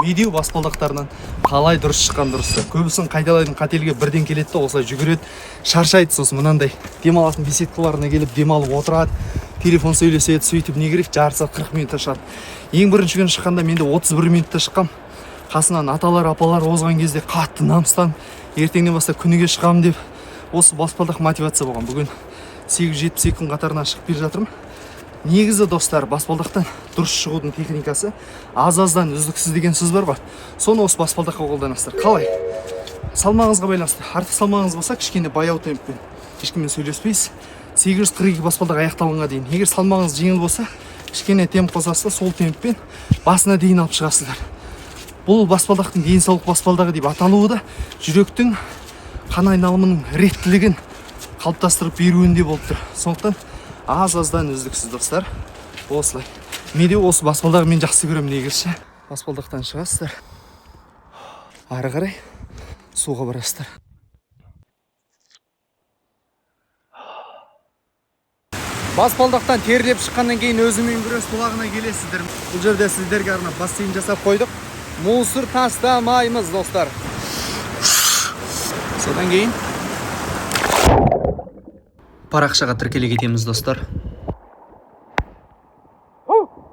Медеу баспалдақтарынан қалай дұрыс шыққан дұрыс та. Көбісінің қайталайтын қателігі: бірден келеді да, осылай жүгіреді, шаршайды. Сосын мынандай демалатын беседкаларына келіп, демалып отырады, телефон сөйлеседі. Сөйтіп не керек, жарты сағат, 40 минутта шығады. Ең бірінші күні шыққанда мен де 31 минутта шыққам. Қасынан аталар, апалар озған кезде қатты намыстанып, ертеңнен бастап күніге шығамын деп, осы баспалдақ мотивация болған. Бүгін 872 күн қатарынан шығып келе жатырмын. Негізі, достар, баспалдақтан дұрыс шығудың техникасы аз аздан үздіксіз деген сөз бар ғой, соны осы баспалдаққа қолданасыздар. Қалай? Салмағыңызға байланысты. Артық салмағыңыз болса, кішкене баяу темппен, ешкіммен сөйлеспейсіз, 842 баспалдақ аяқталғанға дейін. Егер салмағыңыз жеңіл болса, кішкене темп қосасыз да, сол темппен басына дейін алып шығасыздар. Бұл баспалдақтың денсаулық баспалдағы деп аталуы да жүректің қан айналымының реттілігін қалыптастырып беруінде болып тұр. Сондықтан аз аздан үздіксіз, достар, осылай. Медеу осы баспалдағы мен жақсы көремін негізі ше. Баспалдақтан шығасыздар, ары қарай суға барасыздар. Баспалдақтан терлеп шыққаннан кейін Өзімен күрес бұлағына келесіздер. Бұл жерде сіздерге арнап бассейн жасап қойдық. Мусор тастамаймыз, достар. Содан кейін Парақшаға тіркеле кетеміз, достар.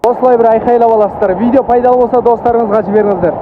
Осылай бір айқайлап аласыздар. Видео пайдалы болса, достарыңызға жіберіңіздер.